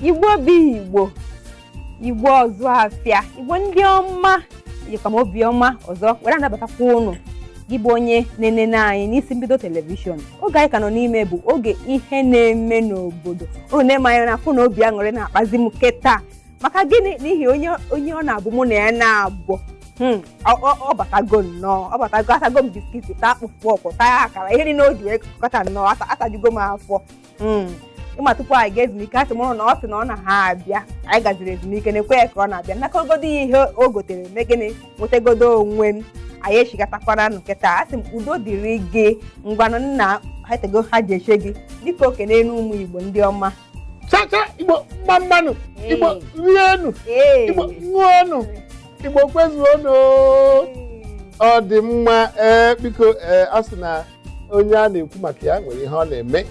Igbo bụ Igbo, Igbo ọzụ afịa, Igbo ndị ọma, ejikwa m obiọma ọzọ were anabatakwa ụnụ gị bụ onye na-enene anyị n'isi mbido telivishọn. Oge anyị ka nọ n'ime bụ oge ihe na-eme n'obodo. Ụnụ na-eme anya na afụ na obi aṅụrị na-akpazi m kịta maka gịnị? N'ihi onye onye ọ na-abụ mụ na ya na-abụ ọ batago nnọọ, ọ batago, atago m biscuit, taa kpụkpụ ọkpọ, taa akara, ihe niile o ji wee kọta nnọọ, atajugo m afọ. Ịma tupu anyị gaa ezumike, asị mụrụ na ọ sị na ọ na ha abịa, anyị gaziri ezumike na-ekwe ya ka ọ na-abịa nnakọgodo ya ihe o gotere eme gịnị, nwetagodo onwe m. Anyị echigatakwara nụ kịta, asị m udo dịrị gị. Ngwanụ nna, ha tego ha ji eche gị, biko kenenu ụmụ Igbo ndị ọma. Chacha Igbo mma mmanụ, Igbo rienụ, Igbo ṅụọnụ, Igbo kwezuonụ. Ọ dị mma. Ee, biko, ee, a sị na onye a na-ekwu maka ya nwere ihe ọ na-eme,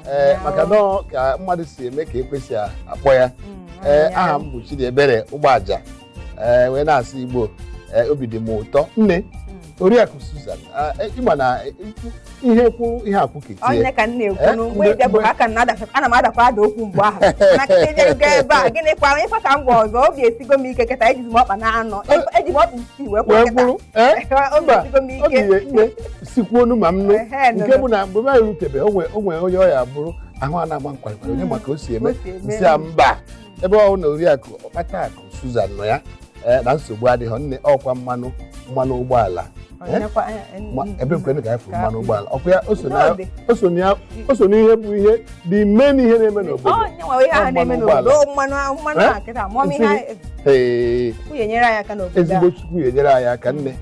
ee, maka na ọ ka mmadụ si eme ka ekwesị akpọ ya. Ee, aha m bụ Chidiebere Ụgbọaja, ee, wee na-asị Igbo, ee, obi dị m ụtọ. Nne Oriakụ Susan, ịma na ihe kwuru ihe akwụketie onye ka m na-ekwu na mgbe ịbịa bụ aka na ana m adakwa ada okwu mgbe ahụ na kịta ịbịarugo ebe a, gịnị kwa onye kwa ka m gwa ọzọ, obi esigo m ike kịta, ejizi m ọkpa na anọ, eji m ọkpa isii wee kwụrụ kịta, obi esigo m ike. Nne sikwuonu ma m nụ nke bụ na mgbe m erutebe o nwere onye ọya bụrụ ahụ a na-agba nkwalikwali onye maka o si eme nsị a mba ebe ọ na Oriakụ Ọkpata Akụ Susan nọ ya na nsogbu adịghị. Nne, ọkwa mmanụ mmanụ ụgbọala ebe nkwenu ka anyị fụrụ mmanụ ụgbọala ọkwa ya o so n'ihe bụ ihe dị ime n'ihe na-eme n'obodo. Ezigbo Chukwu enyere anyị aka nne,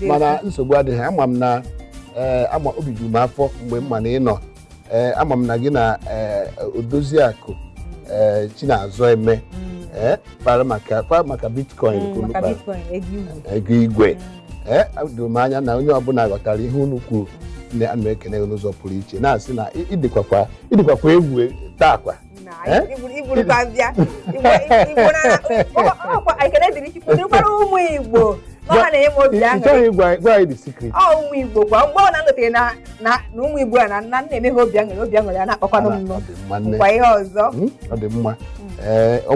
mana nsogbu adịghị. Ama m na ama obi juru m afọ mgbe m ma na ị nọ, ama m na gị na Odoziakụ Chinazọ eme kpara maka bitcoin, ego igwe. Ee, doro m anya na onye ọbụla ghọtara ihe unu kwuru. Nne, ana m ekene gị n'ụzọ pụrụ iche, na-asị na ịdịkwakwa egwu taa kwa. Ụmụ Igbo ịchọghị gwa anyị the secret. Ọ ụmụ Igbo kwa mgbe ọ na-anọtere na ụmụ Igbo a na nna na-eme ha obi aṅụrị, obi aṅụrị a na-akpakwanụ m nọ ihe ọzọ. Ọ dị mma. Ee, ọ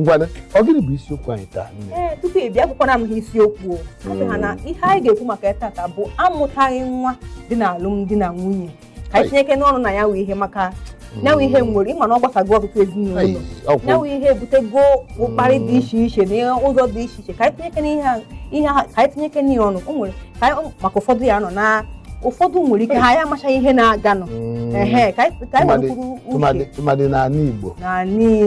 gịnị bụ isiokwu anyị taa? Ee, tupu ị bịa akwụkwọ na amụghị isiokwu asị ha na ihe anyị ga-ekwu maka tata bụ amụtaghị nwa dị n'alụmdi na nwunye. Ka anyị tinyeke n'ọnụ na ya wee ihe maka ya wee ihe nwere ịma na ọ gbasago ọtụtụ ezinụlọ, ya wee ihe ebutego ụkparị dị iche iche na ụzọ dị iche iche. Ka anyị tinyeke n'ihe ọnụ o nwere maka ụfọdụ ya nọ na ụfọdụ nwere ike ha ya amachaghị ihe na-aganụ. Ehe, ka anyị nwekwuru uche tụmadị n'ala Igbo,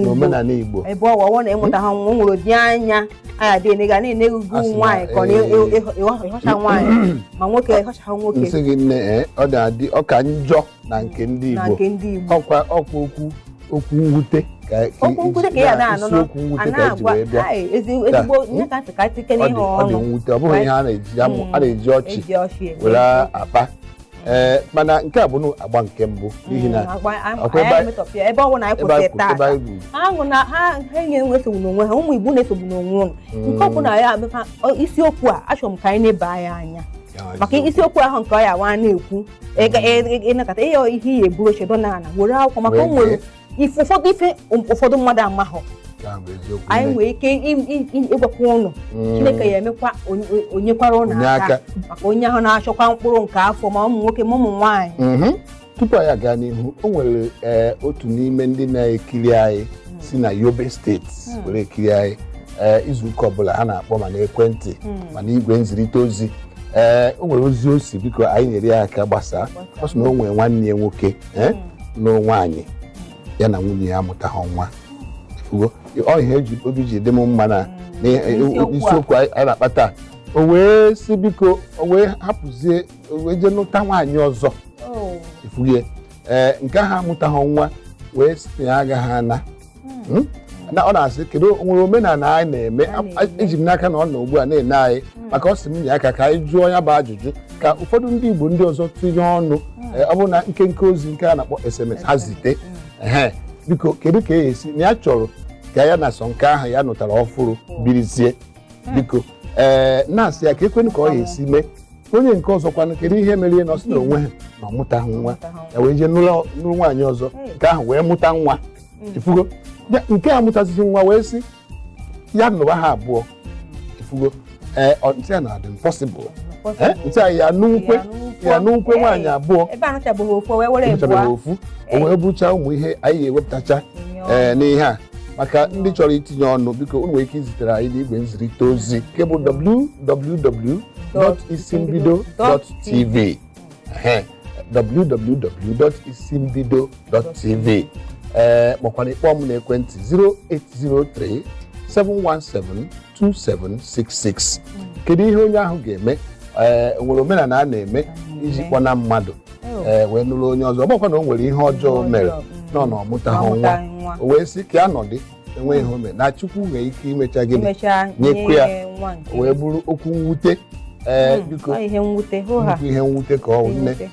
n'omenala Igbo ebe ọwawo na ịmụta ha nwa nwere ụdị anya anya dị enega na-enegugu nwaanyị ka ọ na-ịhọcha nwaanyị ma nwoke ịhọcha nwoke. Nsị gị nne, ọ na-adị ọka njọ na nke ndị Igbo, ọkwa okwu okwu mwute okwu mwute ka ya na-anụ a na-agwa ezigbo nye ka ka tike n'ihe ọnụ. Ọ dị mwute, ọ bụghị ihe a na-eji ọchị were akpa. Ee, mana nke a bụ agba nke mbụ n'ihi na ebe ọ bụla anyị kwụsịrị taa aṅụ na ha enye nsogbu n'onwe ha, ụmụ Igbo na-esogbu n'onwe ụnụ. Nke ọ bụla ya isiokwu a achọrọ m ka anyị na-eba ya anya maka isiokwu ahụ nke ọ ya nwa na-ekwu ịnakọta ihe ihe ya eburu oche dọ n'ala were akwụkwọ maka o nwere ụfọdụ ife ụfọdụ mmadụ amahọ. Anyị nwere ike ịgwakwa ụnụ Chineke ya emekwa onyekwara ụnụ aka maka onye ahụ na-achọkwa mkpụrụ nke afọ ma ụmụ nwoke ma ụmụ nwaanyị. Tupu anyị aga n'ihu, o nwere otu n'ime ndị na-ekiri anyị si na Yobe steeti were ekiri anyị izuụka ọbụla ha na-akpọ ma n'ekwentị ma n'igwe nzirịta ozi. Ee, o nwere ozi o si biko anyị nyere ya aka gbasaa. Ọ sị na o nwere nwanne ya nwoke na nwaanyị ya na nwunye ya amụtaghị nwa. Ọ ihe obi ji dị m mma na isiokwu anyị na-akpa taa. O wee sị biko o wee hapụzie, o wee jee nụta nwaanyị ọzọ ifugie. Ee, nke ahụ amụtaghị nwa wee sị na ya agaghị ana. Ọ na-asị kedu nwere omenala anyị na-eme. Eji m n'aka na ọ nọ ugbu a na-ene anyị maka ọ sị m nye aka ka anyị jụọ ya bụ ajụjụ ka ụfọdụ ndị Igbo ndị ọzọ tinye ọnụ. Ọ bụrụ na nkenke ozi nke a na-akpọ SMS ha zite, ehe, biko kedu ka e esi na ya chọrọ ka ya na sọ nke ahụ ya nụtara ọfụrụ birizie. Biko ee, na-asị ya ka ekwenu ka ọ ga-esi mee. Onye nke ọzọ kwanụ kedu ihe mere na ọ sị na onwe ha na ọ mụtaghị nwa ya wee jee nụrụ nwaanyị ọzọ nke ahụ wee mụta nwa. Ifugo nke a mụtazighị nwa wee sị ya nụba ha abụọ. Ifugo, ee, ntị a na-adị impossible. Ntị a ya n'ukwe, ya n'ukwe nwaanyị abụọ. Ebe anụchabeghị ofu, wee were ebuchabeghị ofu, o wee bụcha ụmụ ihe anyị ga-ewepụtacha ee n'ihe a. Maka ndị chọrọ itinye ọnụ, biko unu nwere ike izitere anyị n'igwe nzirịta ozi nke bụ www.isimbido.tv, www.isimbido.tv, ee, makwana ịkpọ m n'ekwentị 0803 717 2766. Kedu ihe onye ahụ ga-eme? Ee, nwere omenala a na-eme iji kpọna mmadụ ee wee nụrụ onye ọzọ. Ọ bụkwa na o nwere ihe ọjọọ mere nọ na ọ mụtaghị nwa, o wee sị ka ya nọdị enwe ihe o mere na Chukwu nwere ike imecha gịnị nyekwu ya, o wee bụrụ okwu mwute. Ee, biko, nnukwu ihe mwute ka ọ nne.